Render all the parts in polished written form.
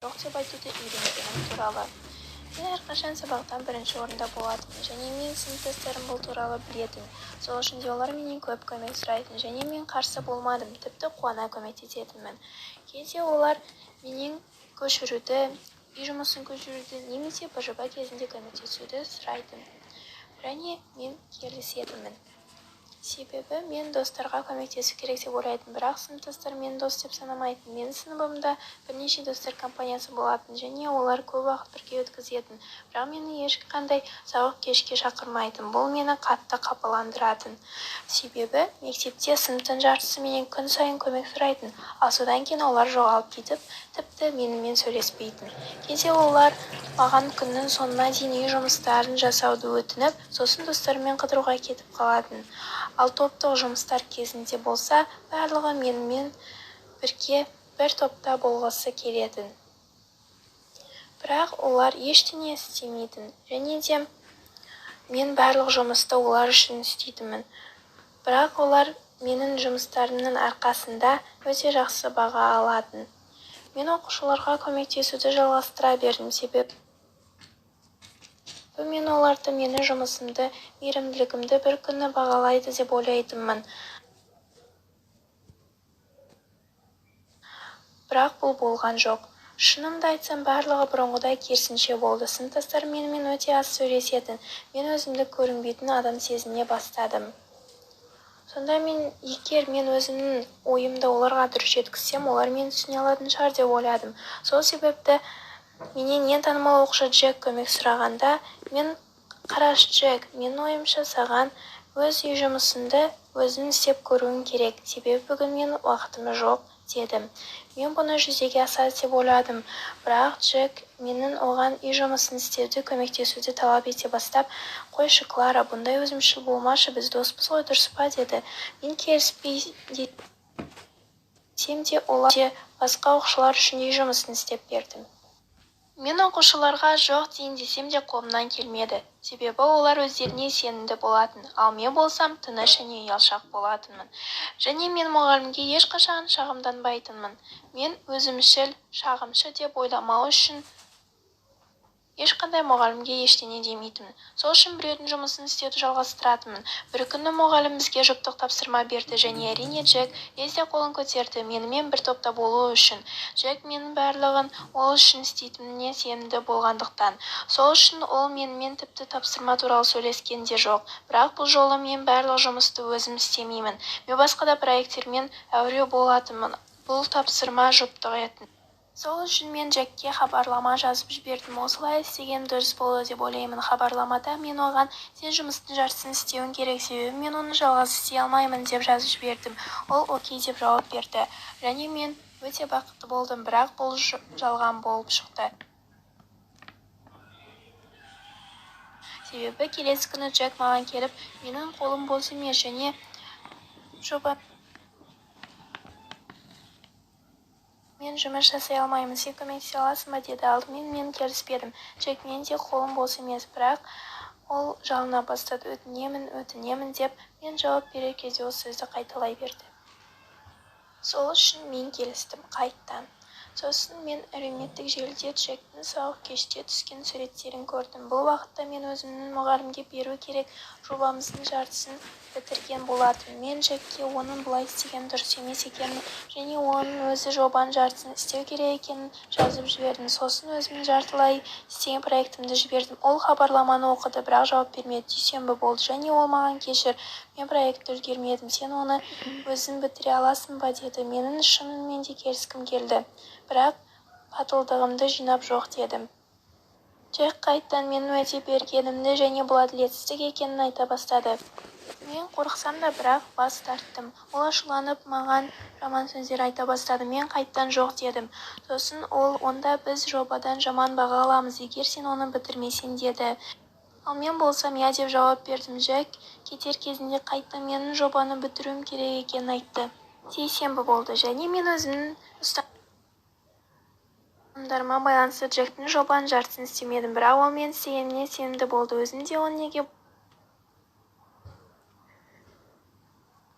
Жоқ деп айтуды үйренгенім туралы. Мен әрқашан сабақтан бірінші орында болатынмын және менің сыныптастарым бұл туралы білетін. Сол үшін де олар менен көп көмек сұрайтын және мен қарсы болмадым, тіпті қуана көмектесетінмін. Кейде олар менен көшіруді, үй жұмысын көшіруді немесе бір жоба кезінде көмектесуді сұрайтын. Және мен келісетінмін. Себебі мен достарға көмектесу керек деп ойлайтынмын, бірақ сыныптастарым мені дос деп санамайтын. Менің сыныбымда бірнеше достар компаниясы болатын және олар көп уақыт бірге өткізетін, бірақ мені ешқандай сауық кешке шақырмайтын. Бұл мені қатты қапаландыратын. Себебі мектепте сыныптың жартысы менен күн сайын көмек сұрайтын, ал содан кейін олар жоғалып кетіп, тіпті менімен сөйлеспейтін. Кейде олар маған күннің соңына дейін үй жұмыстарын жасауды өтініп, сосын достарымен қыдыруға кетіп қалатын. Ал топтық жұмыстар кезінде болса, барлығы менімен бірге бір топта болғысы келетін. Бірақ олар ештеңе істемейтін. Және де мен барлық жұмысты олар үшін істейтінмін. Бірақ олар менің жұмыстарымның арқасында өте жақсы баға алатын. Мен оқушыларға көмектесуді жалғастыра бердім, себебі мен оларды менің жұмысымды, мейірімділігімді бір күні бағалайды деп ойлайтынмын. Бірақ бұл болған жоқ. Шынымды айтсам, барлығы бұрынғыдай керісінше болды. Сыныптастарым менімен өте аз сөйлесетін. Мен өзімді көрінбейтін адам сезіне бастадым. Сонда мен егер мен өзімнің ойымды оларға дұрыс жеткізсем, олар мені түсіне алатын шығар деп ойладым. Сол себепті менен ең танымал оқушы Джек көмек сұрағанда, мен қараш, Джек, менің ойымша саған өз үй жұмысыңды өзің істеп көруің керек, себебі бүгін менің уақытым жоқ, дедім. Мен бұны жүзеге асады деп ойладым, бірақ Джек менің оған үй жұмысын істеуді көмектесуді талап ете бастап, қойшы, Клара, бұндай өзімшіл болмашы, біз доспыз ғой, дұрыс па, деді. Мен келіспей десем де, олар де басқа оқушылар үшін үй жұмысын істеп бердім. Мен оқушыларға жоқ дейін десем де қолымнан келмеді. Себебі олар өздеріне сенімді болатын, ал мен болсам тыныш және ұялшақ болатынмын. Және мен мұғалімге ешқашан шағымданбайтынмын. Мен өзімшіл, шағымшы деп ойламау үшін ешқандай мұғалімге ештеңе демейтінмін. Сол үшін біреудің жұмысын істеуді жалғастыратынмын. Бір күні мұғалім бізге жұптық тапсырма берді және әрине Джек лезде қолын көтерді менімен бір топта болу үшін. Джек менің барлығын ол үшін істейтініне сенімді болғандықтан. Сол үшін ол менімен тіпті тапсырма туралы сөйлескен де жоқ. Бірақ бұл жолы мен барлық жұмысты өзім істемеймін. Мен басқа да проекттермен әуре болатынмын. Бұл тапсырма жұптық етін. Сол үшін мен Джекке хабарлама жазып жібердім. Осылай істегенім дұрыс болды деп ойлаймын. Хабарламада мен оған сен жұмыстың жартысын істеуің керек, себебі мен оны жалғыз істей алмаймын деп жазып жібердім. Ол окей деп жауап берді. Және мен өте бақытты болдым, бірақ бұл жалған болып шықты. Себебі келесі күні Джек маған келіп, менің қолым бос емес және жобамен жұмыс жасай алмаймын, сен көмектесе аласың ба, деді. Алдымен мен келіспедім. Джек, мен де қолым бос емес, бірақ ол жалына бастады. Өтінемін, өтінемін деп мен жауап берер кезде ол сөзді қайталай берді. Сол үшін мен келістім қайттан. Сосын мен әлеуметтік желіде Джектің сауық кеште түскен суреттерін көрдім. Бұл уақытта мен өзімнің мұғалімге беру керек жобамыздың жартысын бітірген болатынмын. Мен Джекке оның бұлай істегені дұрыс емес екенін және оның өзі жобаның жартысын істеу керек екенін жазып жібердім. Сосын өзімнің жартылай істеген проектімді жібердім. Ол хабарламаны оқыды, бірақ жауап бермеді. Дүйсенбі болды және ол маған кешір, мен проектті үлгермедім, сен оны өзің бітіре аласың ба, деді. Менің шынымен де келіскім келді, бірақ батылдығымды жинап жоқ дедім. Джек қайттан менің уәде бергенімді және бұл әділетсіздік екенін айта бастады. Мен қорықсам да, бірақ бас тарттым. Ол ашуланып маған жаман сөздер айта бастады. Мен қайттан жоқ дедім. Сосын ол онда біз жобадан жаман баға аламыз, егер сен оны бітірмесең, деді. Ал мен болсам иә деп жауап бердім. Джек кетер кезінде қайттан менің жобаны бітіруім керек екенін айтты. Сейсенбі болды және мен өзімнің ұстанымдарыма байланысты Джектің жобаның жартысын істемедім, бірақ ол мен істегеніне сенімді болды. Өзім де оның неге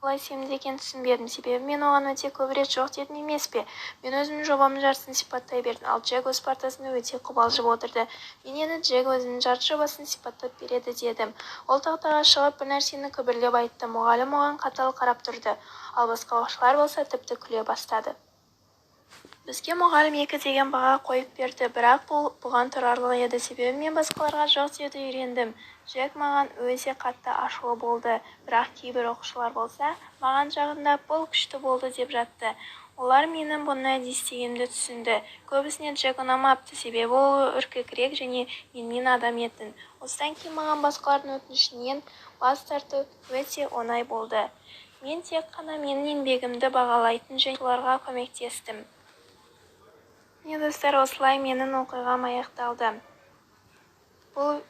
бұлай қалай сенімді екенін түсінбедім. Себебі мен оған өте көп рет жоқ дедім емес пе? Мен өзімнің жобамның жартысын сипаттай бердім, ал Джек өз партасында өте қобалжып отырды. Мен енді Джек өзінің жарты жобасын сипаттап береді дедім. Ол тақтаға шығып, бір нәрсені күбірлеп айтты. Мұғалім оған қатал қарап тұрды, ал басқа оқушылар болса тіпті күле бастады. Бізге мұғалім 2 деген баға қойып берді, бірақ бұл бұған тұрарлық еді, себебі мен басқаларға жоқ деуді үйрендім. Джек маған өте қатты ашулы болды, бірақ кейбір оқушылар болса, маған жақындап, бұл күшті болды деп жатты. Олар менің бұны әдейі істегенімді түсінді. Көбісіне Джек ұнамапты, себебі ол үркегірек және менмен адам етін. Осыдан кейін маған басқалардың өтінішінен бас тарту өте оңай болды. Мен тек қана менің еңбегімді бағалайтын және оқушыларға көмектестім. Міне, достар, осылай менің оқиғам аяқталды. Бұл